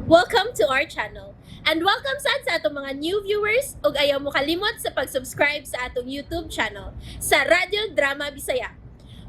Welcome to our channel. And welcome sad sa atong mga new viewers ug ayaw mo kalimot sa pag-subscribe sa atong YouTube channel sa Radyo Drama Bisaya.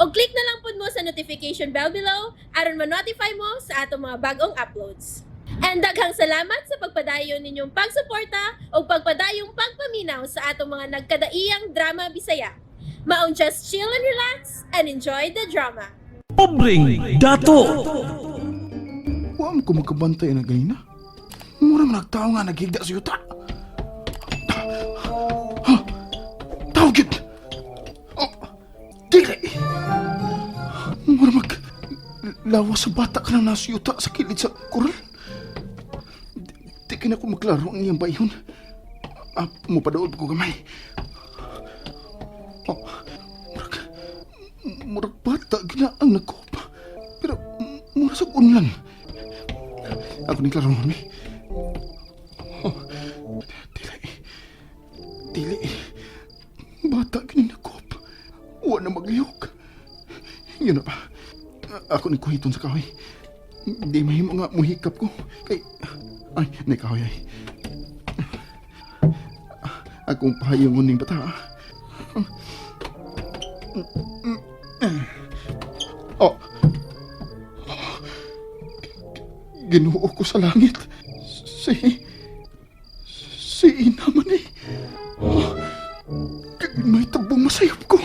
Og click na lang pud mo sa notification bell below aron ma-notify mo sa atong mga bagong uploads. And daghang salamat sa pagpadayon ninyong pagsuporta ug pagpadayong pagpaminaw sa atong mga nagkadaiyang drama Bisaya. Maong just chill and relax and enjoy the drama. Pobreng Dato. Wa man ko magkabantay na ganina. Mura man nagtao nga naghigda sa yuta. Ha? Tao gyud! Oh, dili! Mura mag lawas sa bata ka nang nasa yuta sa kilid sa koral. Di, di na ko maklaro ang iyang bayon. Ah, mupadool ko gamay. Oh, murag, murag bata gina ang nagkup. Pero mura sa unlan. Ako ni klaro, mami. Oh, dili. Dili. Bata gini nagkup. Wa na maglihok. Yun na pa. Ako ni kuhiton sa kahoy. Di mahimo nga muhikap ko. Kay, ay, nay kahoy ay. Akong pahayungon ning bata. Oh. Ginoo ko sa langit. Si ina man eh. Oh, may tabong masayop ko.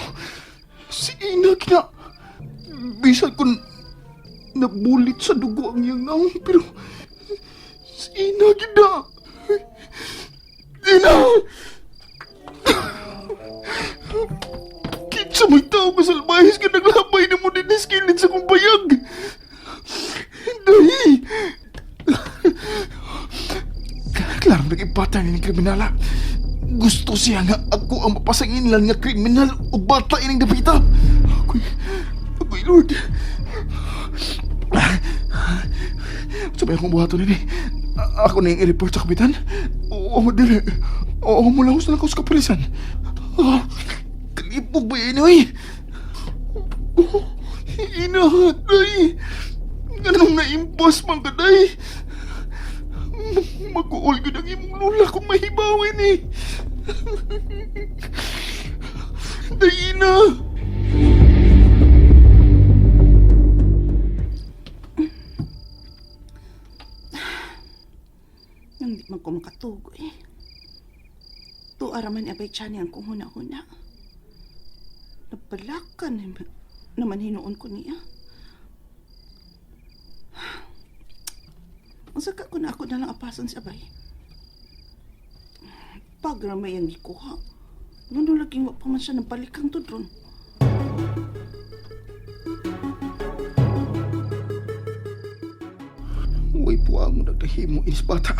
Si ina kina. Bisan kung nabulit sa dugo ang iyang naong, pero si ina gina. Ina! Kinsa may tao masalbahis ka naglabay na mo din kilid sa kong bayag. Dahi! Klaro nag-ipata ni kriminala. Gusto siya nga ako ang mapasangin lang nga kriminal o bata ining dapita. Ako'y, ako'y Lord. Sabay akong buhaton nini. Ako na yung i-report sa kapitan. Oo, dili. Oo, mulahos na lang ako sa kapulisan. Ah, kalipog ba yun, oy? Oh, ina, day. Ganong naimbas man ka, day. Mag-uol yun ang imong lula kung mahibawin eh. Day, ina. Nang di man ko makatugo eh. Tuara man abay tiyan ang kong huna-huna. Napalakan naman hinuon ko niya. Ang saka ko na ako na lang apasan si abay. Pagramay ang gikuha. Ngano laging wa pa man siya nagbalikang tudron. Uy, puwang mo nagdahimo inis bata.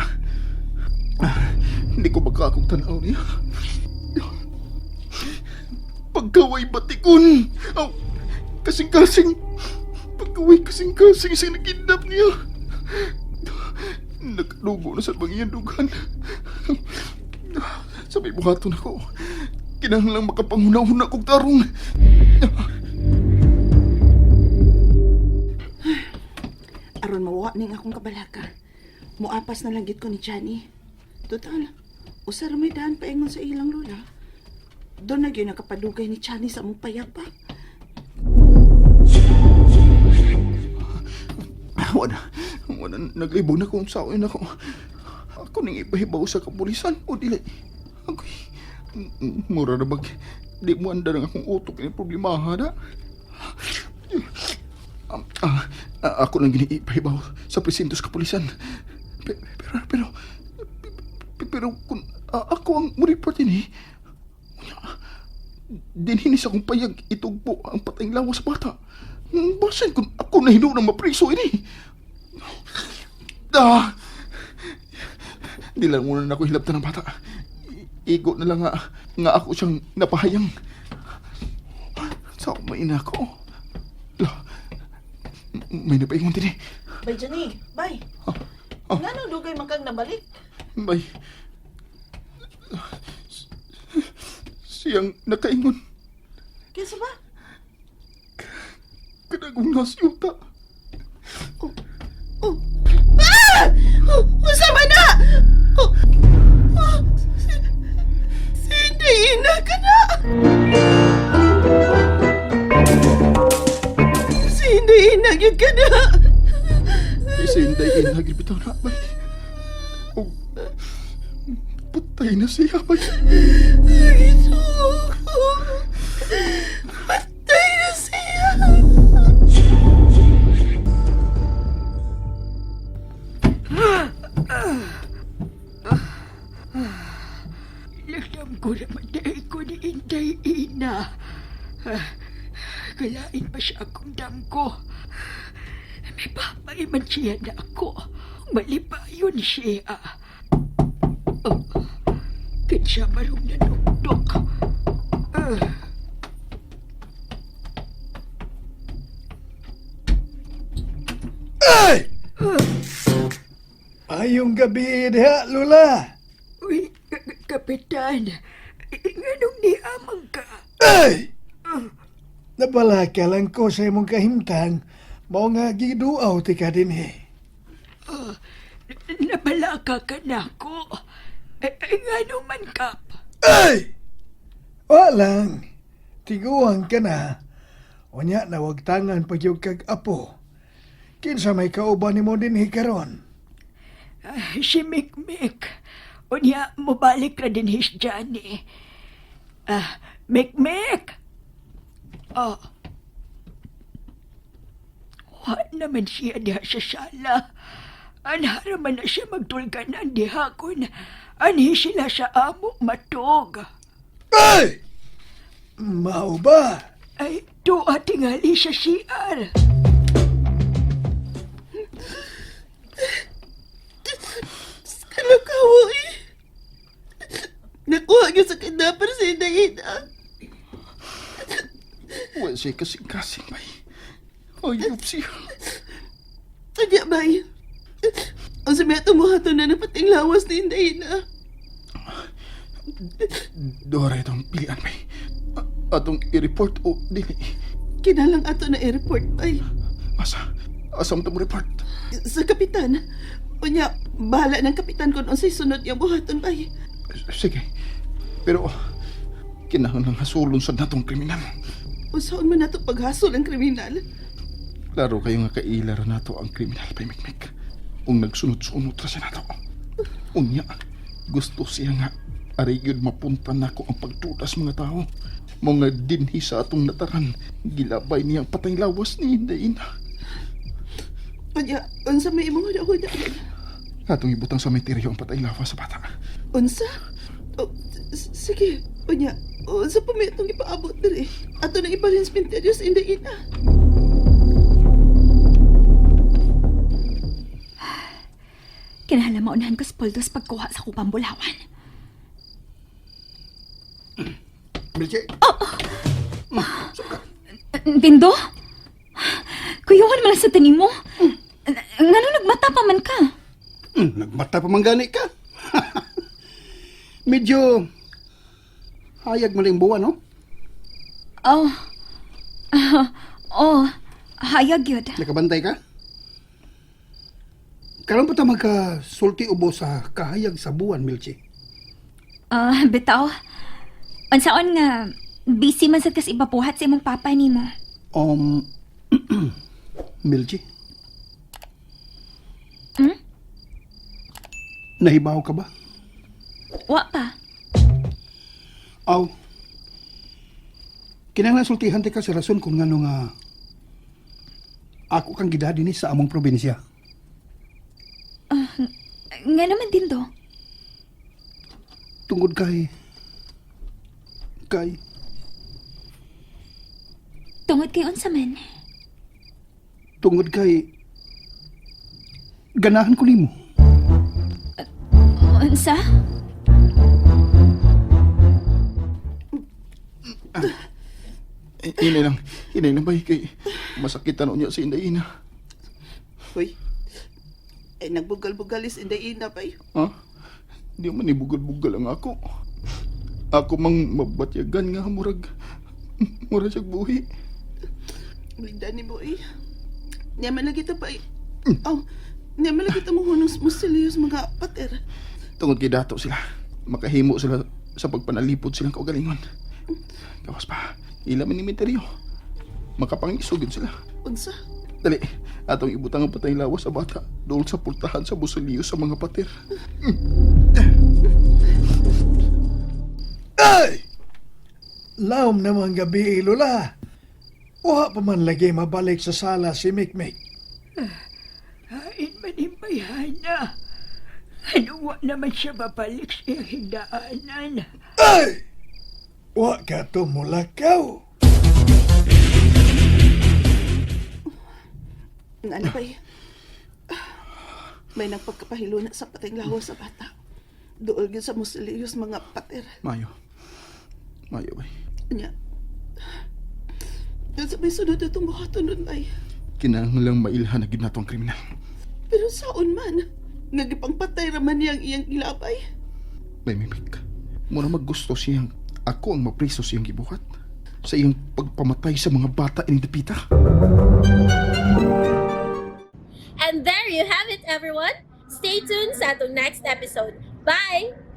Ah, hindi ko magkakong tanaw niya. Pagkaway batikon. Oh, kasing-kasing. Pagkaway kasing-kasing sa nagkidnap niya. Nakadugo na sa bang iyang dugan. Sabay buhaton ako. Kinahanglang makapanghuna-huna kong tarong. Aron mawa ning akong kabalaka. Muapas na lang gid ko ni Johnny. Total, usa ra may daan paingon sa ilang lola. Doon na gyud nakapadugay ni Johnny sa among payag pa. Wala. Wala. Naglibog na kung saan ako. Ako nang ipahibaw sa kapulisan o dili. Ako'y, mura na bag. Di mo andar ang akong utok ni problema ha na. Ah, ah, ako nang giniipahibaw sa presinto sa kapulisan. Pero, pero, pero kung ako ang mo-report ini, dinhinis akong payag itugpo ang patayng lawas sa bata. Basan kung ako na hinuon ang mapriso ini. Ah! Di lang muna na ako hilabtan ng bata. Igo na lang nga, nga ako siyang napahayang. Sa may ina ko. La, may napaingon din eh. Bay Johnny, bay. Ah. Ngano dugay man kang nabalik? May... Siyang nakaingon. Kinsa ba? Kanagong nasiyuta. Oh. Ah! Oh! Si Inday Ina gibitaw na bay. Og patay na siya bay. Ginoo ko. Patay na siya. Alam ko naman dahil ko ni Inday Ina. Ah, kalain pa siya akong dangko. May papay man siya na ako. Malipayon siya. Oh, kinsa marong nanukdok. Ah. Ayong gabi diha, Lola. Uy, kapitan. Nganong niamang ka? Ay! Nabalaka lang ko sa imong kahimtang, mao nga giduaw ti ka dinhi. Nabalaka ka na ako. Eh, eh, ngano man, Kap? Ay! Wa lang. Tiguang ka na. Unya nawagtangan pagyud kag apo. Kinsa may kauban nimo dinhi karon? Ah, si Mikmik. Unya, mubalik ra din his Johnny. Ah, Mikmik! Oh. Wa naman siya diha sa sala. Anhara man na siya magtulganan diha kun anhi sila sa amo matog. Ay! Mao ba? Ay, tuwa tingali sa CR. Kalakaw eh. Nakuha niya sa kidnapper si Inday Ina. Wa siya kasing-kasing bay. Ayop siya. Kanya, bay. Ang sabi ato mo hato na napating lawas ni Inday Ina. Dora itong pilian bay. Atong i-report o dili. Kinalang ato na airport, bay. Asa? Asa mo report? Sa kapitan. Unya, bahala ng kapitan kung unsay sunod niyang buhaton, bay. Sige. Pero kinahanglan hasulon sa natong kriminal. Usaon man nato paghasol ang kriminal. Klaro kayo nga kaila ra nato ang kriminal bay Mikmik. Ung nagsunod-sunod ra siya nato. Unya, gusto siya nga aray gyud mapunta nako ang pagtudas mga tao. Mga dinhi sa atong nataran, gilabay niya ang patay lawas ni Inday Ina. Unya, unsa may imong huda-huda? Atong ibutang sa menteryo ang patay lawas sa bata. Unsa? O, sige, unya, unsa pa may itong ipaabot diri? Ato nang ibalhin sa menteryo sa Inday Ina. Kinahanglan maunahan ko sa Poldos pagkuha sa kupang bulawan. Milche, Dindo? Kuyawan man lang sa tanim mo. Ngano nagmata pa man ka? Nagmata pa man gani ka. Medyo hayag man yung buwan, no? Oh. Oh, hayag yun. Nakabantay ka? Karon pa ta magkasulti ubo sa kahayag sa buwan, Milchi. Ah, bitaw. Unsaon nga busy man sad kas ipapuhat sa imong papa nimo. Milchi? Hmm? Nahibaw ka ba? Wa pa. Aw. Kinahanglan sultihan ti ka sa rason kung ngano nga ako kang gidadi ni sa among probinsya. Nga naman Dindo. Tungod kay kay Tungod kay unsa man. tungod kay ganahan ko nimo. Unsa? Inay lang, inay lang bay kay masakit ano niya si Inday Ina. Hoy, ay nagbugal-bugal is Inday Ina, bay. Ha? Di man ibugal-bugal ang ako. Ako mang mabatyagan nga murag murag siyag buhi. Linda ni mo eh. Niya man lagi ta pa eh. Oh, niya man lagi ta mo hunong musilios mga pater. Tungod kay dato sila. Makahimo sila sa pagpanalipod silang kaugalingon. Gawas pa, ila man ni Meterio. Makapangisugod sila. Unsa? Dali, atong ibutang ang patay lawas sa bata dool sa pultahan sa musuliyo sa mga pater. Ay! Laom naman gabi, Lola. Uha pa man lagi mabalik sa sala si Mikmik. Hain man imbayhana. Ano wa naman siya babalik sa iyang higdaanan. Ay! Wa ka to mulakaw. Nga na bay. May nagpagkapahilo na sa patay lawas sa bata. Dool gyud sa musiliyos mga pater. Mayo. Mayo, bay. Nya. Doon sa may sunod na itong buhaton nun bay. Kinahanglang mailhan na gid nato ang kriminal. Pero saon man, nga gipangpatay raman niya ang iyang ilabay. Bay, Mimik. Muna maggusto siyang ako ang mapriso siyang gibuhat sa iyang pagpamatay sa mga bata ining dapita. And there you have it, everyone. Stay tuned sa atong next episode. Bye!